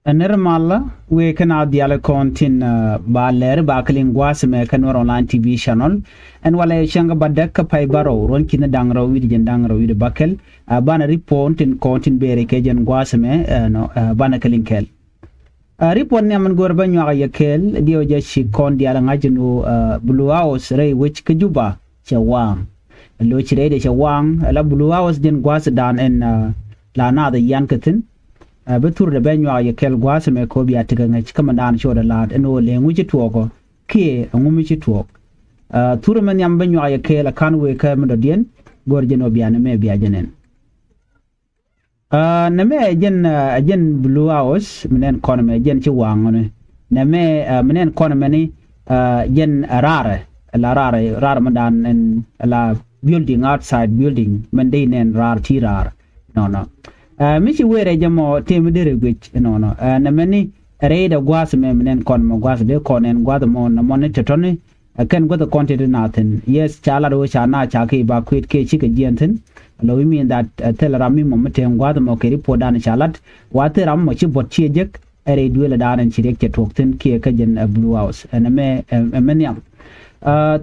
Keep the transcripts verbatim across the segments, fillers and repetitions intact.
Ɛ nɛr malä wëë kä na dhiali kɔn tin ba lɛri ba kɛ liŋ gua̱a̱th ɛmɛ kä Nuer Online T V channel. Ɛn walɛ cäŋ kä bädäk kä pay bärɔw ruɔ̱n ki̱n da̱ŋ rɛw wi̱cdɛ jiɛn da̱ŋ rɛw wi̱cdɛ bäkɛl. Banɛ ripot tin kɔn tin bëëri kɛ jɛn gua̱a̱th ɛmɛ, banɛ kɛ liŋ kɛɛl. Ripot nhiam min go̱o̱rä bä nyuak yɛ kɛɛl diɛw jɛ ci kɔn diaal ŋa̱c ɛn ɣöö Blue House rɛy wec kä Juba cɛ waaŋ. Lo̱c rɛydɛ cɛ waaŋ, la Blue House jɛn gua̱a̱th dan ɛn la naath yian kä thi̱n. Bi thurdɛ bɛ nyuak yɛ kɛɛl gua̱a̱th ɛmɛ kɛ ɣöö bia tekɛ ŋäc kä mindan codɛ la̱a̱t ɛn ɣöö lɛ ŋu ci tuɔɔkɔ kiɛ ɛŋu mi ci tuɔɔk. Thur ɛmɛ nhiam bä nyuak yɛ kɛɛl ɛ ka̱n wëë kä mi dɔ̱diɛn go̱o̱r jɛn ɣöö bia nɛmɛ bia jɛn ɛn. Nɛmɛ ɛ jɛn, ɛ jɛn Blue House mi nɛn kɔn ɛmɛ ɛ jɛn ci waaŋ ɣɔni. Nɛmɛ mi nɛn kɔn ɛmɛni jɛn raarɛ, la raarɛ, raarɛ mi dan ɛn la building, outside building mɛn dee nɛn raar ti raar. Nɔnɔ mi ci wëë rɛy jɛ mɔ tëë mi dee rɛ guic nɔnɔ. Nɛmɛni rɛydɛ gua̱a̱th ɛmɛ mi nɛn kɔn ɛmɛ gua̱a̱th dee kɔn ɛn gua̱a̱th ɛmɔ nɛmɔni tɔ̱tɔ̱ni. Ɛ kɛn guäth kɔn ti ti na thi̱n. Yes, ca lat ɣöö ca na ca kɛ evacuate kiɛ cikɛ jiɛn thi̱n. Lo wi̱i̱ min that thil ram mi mɔ mi tëë gua̱a̱th mɔ kɛ ripot dan ca lat wa thil ram mɔ ci buɔt ciɛ jek. Ɛ rɛy duëël dan ɛn ci riɛk cɛ tuɔɔk thi̱n kiɛ kä jɛn ɛ Blue House ɛn ɛmɛ, ɛmɛ nhiam.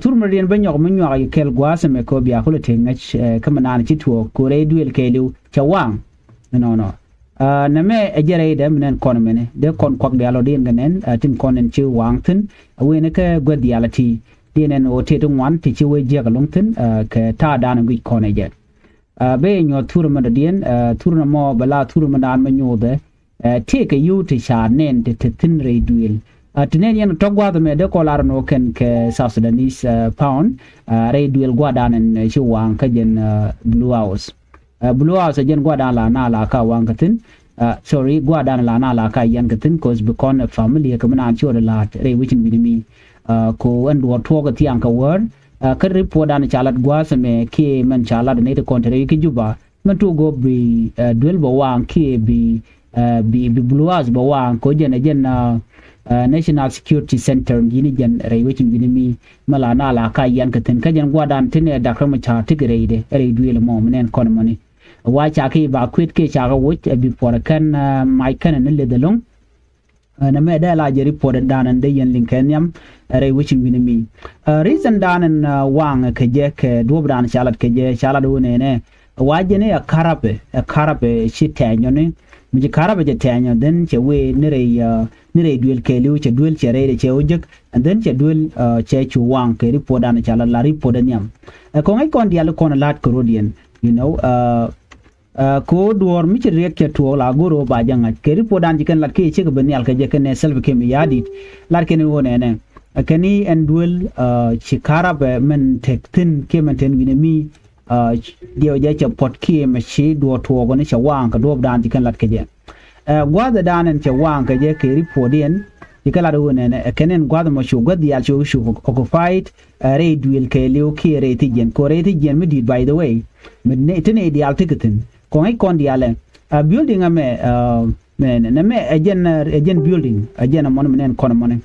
Thur mi riɛn bä nyɔk mi nyuak yi kɛl gua̱a̱th ɛmɛ kɛ ɣöö bia kulɛ tëë ŋäc kä mi naan ci tuɔɔk kɛ ɣöö rɛy duëël kɛɛliw cɛ waaŋ. Nɔnɔ. Nɛmɛ ɛ jɛ rɛydɛ mi nɛn kɔn ɛmɛni dee kɔn kuak diaal ɔ diɛn kɛ nɛn tin kɔn ɛn ci waaŋ thi̱n. Ɛ wëë ni kä guäth diaal ɛ ti diɛn ɛn ɣöö tëë ti ŋuan ti ci wee jiäk ɛlɔŋ thi̱n kɛ ta̱a̱ dan ɛ guic kɔn ɛ jɛ. Bee nyuɔth thur ɛmɛ dɔ̱diɛn thur ɛmɛ mɔ bɛ la thur ɛmɛ daan mɛ nyuuthɛ. Tëëkɛ yio̱w ti ca nɛn ti te thi̱n rɛy duëël. Ti nɛn yɛn tɔ̱ gua̱a̱th ɛmɛ dee kɔn lar ɛn ɣöö kɛn kɛ South Sudanese pound rɛy duëël gua̱a̱r dan ɛn ci waaŋ kä jɛn Blue House. Blue House ɛ jɛn gua̱a̱r dan la na la ka waaŋ kä thi̱n. Sorry, gua̱a̱r dan la na la ka yian kä thi̱n 'cause bi kɔn ɛ family kɛ mi naan ci ɣɔt ɛ la̱a̱t rɛy wecin wi̱ni mi. Ko ɛn duɔ̱ɔ̱r tuɔɔk ɛ thiaŋ kä wäär. Kä ripot dan ca lat gua̱a̱th ɛmɛ kiɛ mɛn ca lat ɛ nɛy ti kɔn te rɛy kä Juba. Mɛn tuɔɔk go̱o̱p bi duel bɛ waaŋ kiɛ bi bi bi Blue House bɛ waaŋ ko jɛn ɛ jɛn National Security Center ji̱n jɛn rɛy wecin wi̱ni mi. Mɛ la na la ka yian kä thi̱n kä jɛn gua̱a̱r dan tin ɛ dak rɛ mɛ ca tik rɛydɛ rɛy duëël ɛmɔ mi nɛn kɔn ɛmɔni. Wa ca kɛ evacuate kiɛ ca kɛ woc ɛ bi puɔr ɛ kɛn mac kɛn ɛ ni leth ɛlɔ̱ŋ. Nɛmɛ dee la jɛ ripot dan ɛn dee yɛn liŋ kɛ nhiam rɛy wecin wi̱ni mi. Reason dan ɛn waaŋ kɛ jɛ kɛ duɔ̱ɔ̱p dan ca lat kɛ jɛ ca lat wä nɛnɛ. Wa jɛn ɛ karapɛ ɛ karapɛ ci tɛɛnyɔni. Mi ci karapɛ cɛ tɛɛnyɔ then cɛ wee ni rɛy ni rɛy duël kɛɛliw cɛ duël cɛ rɛydɛ cɛ wä jek. And then cɛ duël cɛ cu waaŋ kɛ ripot dan ca lat la ripot ɛ nhiam. Ɛ kɔŋ ɛ kɔn diaal kɔn ɛ la̱a̱t kɛ rɔ̱diɛn, you know. Kɛ ɣöö duɔ̱ɔ̱r mi ci riɛk cɛ tuɔɔk la go̱r ɣöö ba jɛ ŋa̱c kɛ ripot dan ci kɛn lat kiɛ ciek bi nhial kɛ jɛ kɛn ɛ Salva Kiir Mayardit. Lat kɛn ɣöö nɛnɛ kɛn i̱ ɛn duel ci karapɛ mɛn tek thi̱n kiɛ mɛn ten wi̱nɛ mi. Diɛw jɛ cɛ puɔt kiɛ mɛ ci duɔ̱ɔ̱r tuɔɔk ni cɛ waaŋ kɛ duɔ̱ɔ̱p dan ci kɛn lat kɛ jɛ. Gua̱a̱th dan ɛn cɛ waaŋ kɛ jɛ kɛ ripot diɛn ci kɛ lat ɣöö nɛnɛ ɛ kɛn ɛn gua̱a̱th mɔ cu gua̱th diaal cu cu occupied. Rɛy duël kɛɛliw kiɛ rɛy thi̱c jiɛn kɛ rɛy thi̱c jiɛn mi di̱i̱t, by the way. Mi ti nɛy diaal ti kɛ thi̱n kɔŋ i̱ kɔn diaalɛ. Building ɛmɛ mɛ nɛmɛ ɛ jɛn ɛ jɛn building ɛ jɛn ɛmɔni mi nɛn kɔn ɛmɔni.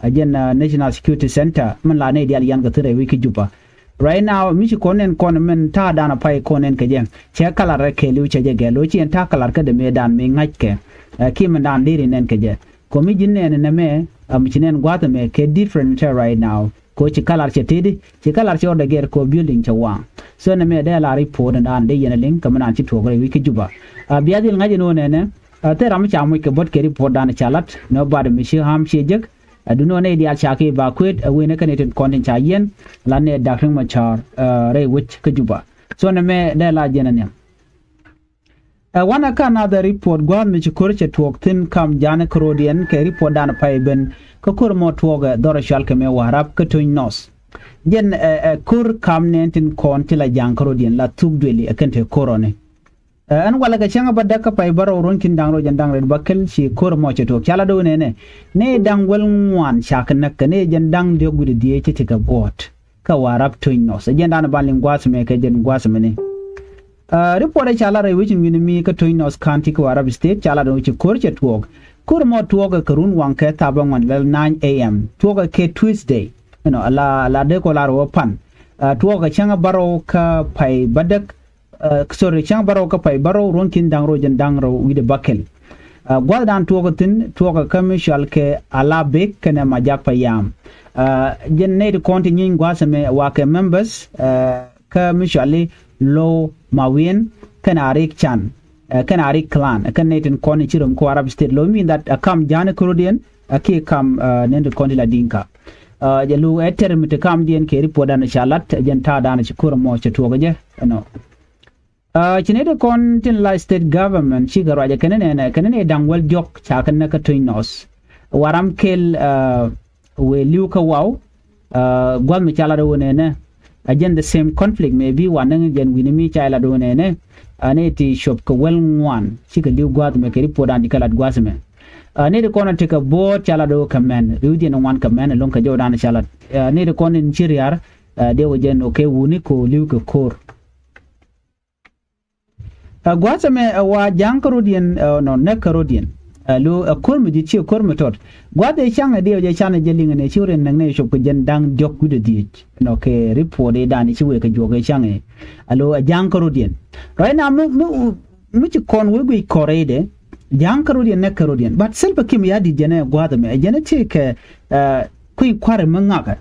Ɛ jɛn National Security Center min la nɛy diaal yan kɛ thi̱n rɛy wec kä Juba. Right now mi ci kɔn nɛn kɔn min ta̱a̱ dan a pay kɔn nɛn kɛ jɛ cɛ kalar rɛ kɛɛliw cɛ jɛ gɛl lo̱c ci ɛn ta̱a̱ kalar kä dee mëë dan mi ŋa̱ckɛ. Kiɛ min dan deri nɛn kɛ jɛ kɔ mi ji̱n nɛn nɛmɛ. Mi ci nɛn gua̱a̱th ɛmɛ kɛ different tɛ right now. Ko ci kalar cɛ tëëdi ci kalar cɛ ɣɔt dɛ gɛr ko building cɛ waaŋ. So nɛmɛ dee la ripot ɛn dan dee yɛn a liŋ kɛ mi naan ci tuɔɔk rɛy wec kä Juba. Bia dhil ŋa̱c ɛn ɣöö nɛnɛ thil ram mi ca moc kɛ bot kɛ ripot dan ca lat nɛ bat mi ci ham ciɛ jek. Ɛ duni ɣän nɛy diaal ca kɛ evacuate ɛ wen ɛ kɛn itin kɔn tin ca yiɛn la nɛ dak riŋ mɔ ca̱r rɛy wec kä Juba. So nɛmɛ dee la jiɛn a nhiam. Ɛ wanɛ kä another report gua̱a̱th mi ci ko̱r cɛ tuɔɔk thi̱n kam ja̱a̱n kä ro̱diɛn kɛ report dan pay ben. Kä ko̱r mɔ tuɔɔkɛ dhɔr cual kɛ mɛ Warap kä Tony North. Jɛn ɛ ko̱r kam nɛn tin kɔn ti la ja̱a̱n kä ro̱diɛn la thuk duëli ɛ kɛn te ko̱r ɔni. Ɛn walɛ kɛ cäŋ ɛ bädäk kä pay bärɔw ruɔ̱n ki̱n da̱ŋ rɛw jɛn da̱ŋ rɛw bäkɛl ci ko̱r mɔ cɛ tuɔɔk ca la do̱w nɛnɛ. Nɛy da̱ŋ wäl ŋuan ca kɛ näk kɛ nɛy jɛn da̱ŋ diɔ̱k wi̱cdɛ dhieec ci ti kɛ buɔ̱ɔ̱t. Kä Warap Tony North ɛ jɛn dan ban liŋ gua̱a̱th mɛ kɛ jɛn gua̱a̱th mɛni. Report ɛ ca lar rɛy wec in wi̱ni mi kä Tony North County kä Warap State ca lar rɛy wec in ko̱r cɛ tuɔɔk. Ko̱r mɔ tuɔɔkɛ kɛ run waŋ kɛ thap ɛ ŋuan lɛl nine A M tuɔɔkɛ kɛ Tuesday. Inɔ ala ala dee kɔ lar wä pan. Tuɔɔkɛ cäŋ bärɔw kä pay bädäk. Sorry, cäŋ bärɔw kä pay bärɔw ruɔ̱n ki̱n da̱ŋ rɛw jɛn da̱ŋ rɛw wi̱dɛ bäkɛl. Ɛ, gua̱thdan tuɔɔk thi̱n tuɔɔk kä mi cɔal kɛ Alabik kɛnɛ Majak Payam. Ɛ, jɛn nɛy ti kɔn ti nyieeny gua̱a̱th ɛmɛ wa kɛ members, ɛ, kä mi cɔal i̱ Low Mawiɛn kɛnɛ Arik Can, ɛ, kɛnɛ Arik clan, ɛ, kɛnɛ nɛy tin kɔn i̱ ci röm kä Warrap State. Lo mean that ɛ kam Ja̱a̱ŋ kärɔ̱diɛn, ɛ, kiɛ kam, ɛ, nɛy ti kɔn ti la Dinka. Ɛ, jɛ lo ɛ tɛr mi ti kamdiɛn kɛ report dan ca lat, ɛ, jɛn ta̱a̱ dan ci ko̱r ɛmɔ cɛ tuɔɔk jɛ ɛnɔ. Ɛ, ci nɛy ti kɔn tin la state government cikɛ ruacɛ kɛn nɛnɛ, kɛn nɛy da̱ŋ wäl diɔ̱k ca kɛn nɛ kä Tuny North. Waram Kel, ɛ, wëë li̱w kä Waw, ɛ, gua̱th mi ca lat ɣöö nɛnɛ. Ɛ jɛn the same conflict maybe wa näŋ jɛn wi̱ni mi ca lat ɣöö nɛnɛ. Ɛ, nɛy ti cop kɛ wäl ŋuan cikɛ li̱w gua̱th mɛ kɛ report dan ci kɛ lat gua̱th mɛ. Ɛ, nɛy ti kɔn ti kɛ bo̱o̱t ca lat ɣöö kɛ mɛn, ri̱wdiɛn ŋuan kɛ mɛn, ɛlɔ̱ŋ kɛ jɔw dan ca lat. Ɛ, nɛy ti kɔn in ci ria̱r, ɛ, dee wä jɛn ɣöö kɛ wuni kɛ ɣöö li̱w kɛ ko̱r. Ɛ, gua̱a̱th ɛmɛ ɛ wa Ja̱a̱ŋ kärɔ̱diɛn, ɛ, nɔ näk kärɔ̱diɛn. Ɛ, lo ɛ ko̱r mi ji̱ ci ko̱r mi tɔt. Gua̱a̱th ɛ ca̱ŋ ɛ diɛw jɛ can ɛ jɛ liŋ ɛ nɛ ci wä riɛn näk nɛ cop kɛ jɛn da̱ŋ diɔ̱k wi̱cdɛ dhieec. Nɔ kɛ report ɛ dan ci wëë kɛ juɔk ɛ ca̱ŋ ɛ. Alo ɛ Ja̱a̱ŋ kärɔ̱diɛn. Right now mi, mi, mi ci kɔn wee guic kɔr ɛ dɛ. Ja̱a̱ŋ kärɔ̱diɛn näk kärɔ̱diɛn. But Salva Kiir Mayardit jɛn ɛ gua̱a̱th ɛmɛ. Ɛ jɛn ɛ tëë kɛ, ɛ, kui̱ kua̱r mi ŋakɛ.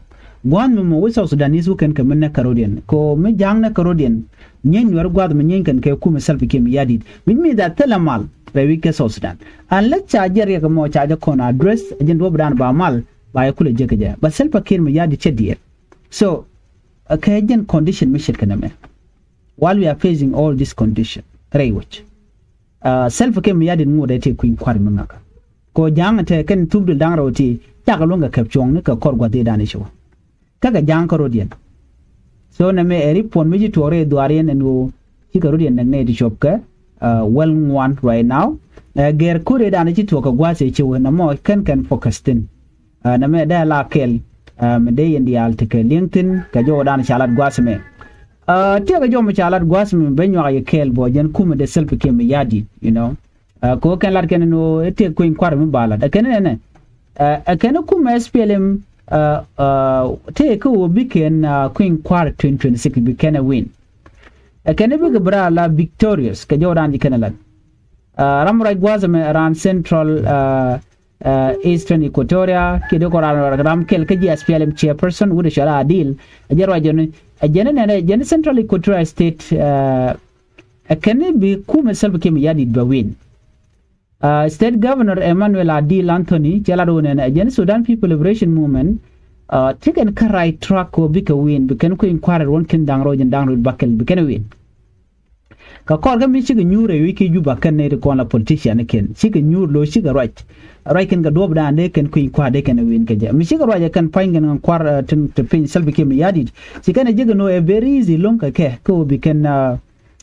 Gua̱a̱th mi mɔ wi̱c South Sudanese wä kɛn kɛ mi näk kärɔ̱diɛn. Kɛ ɣöö mi Ja̱a̱ŋ näk kärɔ̱diɛn. Nyieeny Nuɛr gua̱a̱th mi nyieeny kɛn kɛ kumɛ Salva Kiir Mayardit. Wi̱c mi that thilɛ mal rɛy wi̱c kɛ South Sudan. Unless ca jɛ riɛk mɔ ca jɛ kɔn address, ɛ jɛn duɔ̱ɔ̱p dan ba mal, ba yɛ kulɛ jek kɛ jɛ. But Salva Kiir Mayardit cɛ diɛɛr. So, ɛ kɛ jɛn condition mi ce̱tkɛ nɛmɛ. While we are facing all this condition, rɛy wec. Ɛ, Salva Kiir Mayardit ŋot ɛ tëë kui̱ kua̱r mi ŋakä. Kɛ ɣöö Ja̱a̱ŋ tëë kɛn thuk dul da̱ŋ rɛw tëë, cakɛ luäŋ kɛ kɛp cuɔ̱ŋni kɛ kɔr gua̱th i̱ dan i̱ ci wä. Kä kɛ Ja̱a̱ŋ kärɔ̱diɛn. So nɛmɛ ɛ report mi ci tuɔɔk rɛy dhuaar yɛn ɛn ɣöö cikɛ rɔ̱diɛn näk nɛy ti cop kɛ, ɛ, wäl ŋuan right now. Ɛ, gɛr ko̱r ëëdan ci tuɔɔk kɛ gua̱a̱th ëë ci wä nɛmɔ kɛn kɛn focus thi̱n. Ɛ, nɛmɛ dee la kɛl, ɛ, mi dee yɛn diaal tekɛ li̱eŋ thi̱n kɛ jɔwdan ca lat gua̱a̱th ɛmɛ. Ɛ, tëëkɛ jɔw mi ca lat gua̱a̱th ɛmɛ ben nyuak yɛ kɛɛl bɔ jɛn kumɛ dee Salva Kiir Mayardit, you know. Ɛ, kɛ ɣöö kɛn lat kɛn ni ɣöö ɛ tëë kui̱ny kua̱r mi ba lat. Ɛ kɛn nɛnɛ. Ɛ, ɛ kɛn kumɛ S P L M, ɛ, ɛ, tëë kä ɣöö bi kɛn, ɛ, kui̱ny kua̱r twenty twenty-six bi kɛn ɛ win. Ɛ kɛn bikɛ bi raar la victorious kɛ jɔwdan ji̱ kɛn ɛ lat. Ɛ, ram ruac gua̱a̱th ɛmɛ ɛ raan Central, ɛ, ɛ, Eastern Equatoria, kiɛ dee kɔ raan ram kɛl kä ji̱ S P L M chairperson, wut ɛ cɔal Adil. Ɛ jɛn ruac jɔni, ɛ jɛn nɛnɛ, ɛ jɛn Central Equatoria State, ɛ, ɛ kɛn bi kumɛ Salva Kiir Mayardit bɛ win. Ɛ, State Governor Emmanuel Adil Anthony cɛ lat wä nɛnɛ, ɛ jɛn Sudan People Liberation Movement, ɛ, ti kɛn kä right track kɛ ɣöö bikɛ win, bi kɛn kui̱ny kua̱r ruɔ̱n ki̱n da̱ŋ rɛw jiɛn da̱ŋ rɛw bakɛl, bi kɛn win. Kɛ kɔr kä mi cikɛ nyuur ɛ wi̱i̱ ki Juba kɛn nɛy ti kɔn la politician kɛn. Cikɛ nyuur lo̱c cikɛ ruac. Ruac kɛn kɛ duɔ̱ɔ̱pdan dee kɛn kui̱ny kua̱r dee kɛn win kɛ jɛ. Mi cikɛ ruac ɛ kɛn pa̱ny kɛn kɔn kua̱r, ɛ, tin te piny Salva Kiir Mayardit. Ci kɛn ɛ jek ɛn ɣöö ɛ very easy lo̱ŋ kɛ kɛ. Kä ɣöö bi kɛn, ɛ,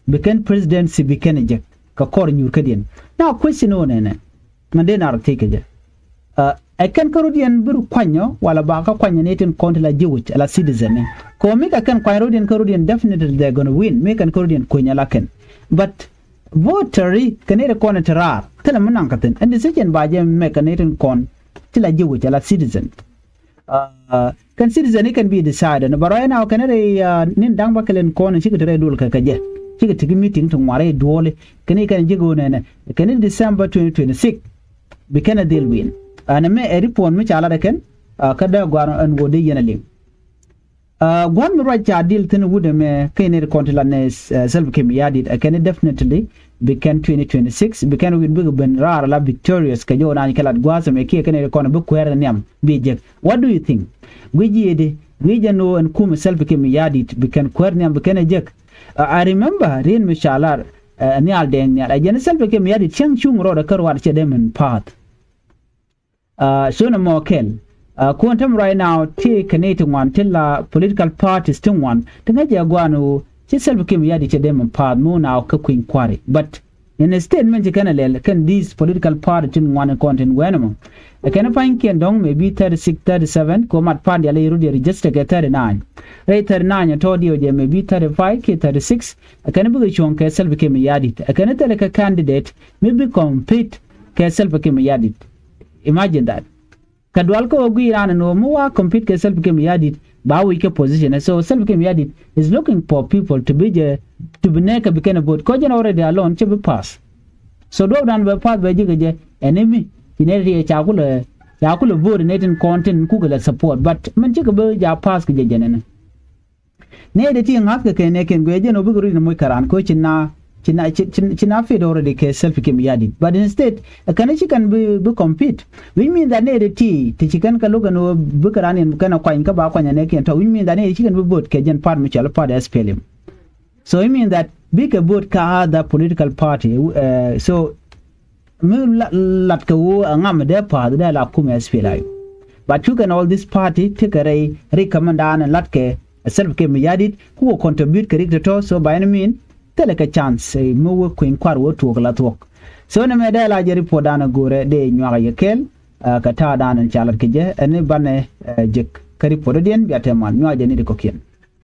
bi kɛn presidency bi kɛn ɛ jek. Kɛ kɔr nyuur kädiɛn. Now question ɣöö nɛnɛ. Ŋän dee nar thiec kɛ jɛ. Ɛ, ɛ kɛn kärɔ̱diɛn bi rɔ kuanyɔ, wala ba kä kuanyɔ ni tin kɔn ti la jiwic, ala citizen ni. Kɛ ɣöö mi kɛ kɛn kuany rɔ̱diɛn kärɔ̱diɛn, definitely they're gonna win. Mi kɛn kärɔ̱diɛn kueny ala kɛn. But voter ri kɛ ni ri kɔn ti raar. Thilɛ mi naŋ kɛ thi̱n. And decision ba jɛ mɛ kɛ ni tin kɔn ti la jiwic, ala citizen. Ɛ, kɛn citizen ni kɛn bi decide. Ni ba rɔy na kɛn ri, ɛ, nin da̱ŋ ba kɛlɛn kɔn cikɛ ti rɛy duɔl kɛ kɛ jɛ. Cikɛ ti ki meeting ti ŋuan rɛy duɔli. Kɛn ni kɛn ji̱ go̱o̱nɛ nɛ. Kɛn ni December twenty twenty-six. Bi kɛn a dhil win. Ɛn ɛmɛ ɛ report mi ca lat ɛ kɛn, ɛ, kä dee gua̱a̱r ɛn ɣöö dee yɛn a liŋ. Ɛ, gua̱a̱r mi ruac ca dhil thi̱n wut ɛmɛ kä yɛn ri kɔn ti la nɛ, ɛ, Salva Kiir Mayardit ɛ kɛn definitely bi kɛn twenty twenty-six, bi kɛn win bikɛ ben raar la victorious kɛ jɔw nany kɛ lat gua̱a̱th ɛmɛ kiɛ kɛn ri kɔn bi kuɛɛr nhiam bi jek. What do you think? Guic yiëëdi, guic ɛn ɣöö ɛn kumɛ Salva Kiir Mayardit bi kɛn kuɛɛr nhiam bi kɛn ɛ jek. Ɛ, I remember rien mi ca lar, ɛ, nhial dɛɛŋ nhial. Ɛ jɛn Salva Kiir Mayardit cäŋ cuŋ rɔɔdɛ kä ruaat cɛ dee min pa̱a̱th. Ɛ, cuɔ̱n ɛmɔ kɛl. Ɛ, kuɔn täämɛ right now ti kɛ ni ti ŋuan ti la political parties ti ŋuan. Ti ŋäc jɛ gua̱a̱n ɣöö ci Salva Kiir Mayardit cɛ dee min pa̱a̱th mi wun a kä kui̱ny kua̱ri. But in a statement ci kɛn a lɛl kɛn these political party tin ŋuan in kɔn tin wɛn ɛmɔ. Ɛ kɛn pa̱nykiɛn dɔ̱ŋ maybe thirty-six, thirty-seven, kɛ mat pa̱a̱n diaal i̱ rut yɛ register kɛ thirty-nine. Rɛy thirty-nine ɛ tɔ̱ diɛw jɛ maybe thirty-five kiɛ thirty-six. Ɛ kɛn bikɛ cuɔ̱ŋ kɛ Salva Kiir Mayardit. Ɛ kɛn thilɛ kɛ candidate mi bi compete kɛ Salva Kiir Mayardit. Imagine that. Kɛ dual kä ɣöö guic raan ɛn ɣöö mi wa compete kɛ Salva Kiir Mayardit ba wi̱c kɛ position. So Salva Kiir Mayardit is looking for people to be jɛ, to be nɛɛkɛ bi kɛn a vote. Kɔ jɛn already alone cɛ bi pass. So duɔ̱ɔ̱pdan bɛ path bɛ ji̱ kɛ jɛ ɛn imi ci nɛy ti ca kulɛ ca kulɛ vote nɛy tin kɔn tin kukɛ lɛ support, but min cikɛ bi ja path kɛ jɛ jɛn ɛnɛ. Nɛy ti ti ŋa̱thkɛ kɛ nɛɛkiɛn guiɛ jɛn ɔ bikɛ ruic ni moc kɛ raan kä ci na ci na ci ci na fit already kɛ Salva Kiir Mayardit, but instead ɛ kɛn ci kɛn bi bi compete, which means that nɛy ti ti ti ci kɛn kɛ lo̱k ɛn ɣöö bikɛ raan yɛn bi kɛn ɛ kuany kä ba kuany ɛ nɛɛkiɛn tɔ̱, which means that nɛy ti ci kɛn bi vote kɛ jɛn party mi cɔal party S P L M. So it means that bikɛ vote kä other political party. Uh, so mi la- latkɛ ɣöö ɛ ŋam dee pa̱a̱th dee la kumɛ S P L M. But cu kɛn all this party tekɛ rɛy rik kä mɛn daanɛ latkɛ Salva Kiir Mayardit kukɛ contribute kɛ rik tɔ̱tɔ̱, so by any mean thilɛ kɛ chance, eh, mi wä kueny kuar wä tuɔɔk la thuɔ̱k. So ni mɛ dee la jɛ report daanɛ go̱o̱rɛ dee nyuak yɛ kɛɛl, uh, kɛ ta̱a̱ daanɛ ca lat kɛ jɛ ɛn ni banɛ, uh, jek kä report diɛn bia tɛmal nyuak jɛ ni di kɔ̱kiɛn.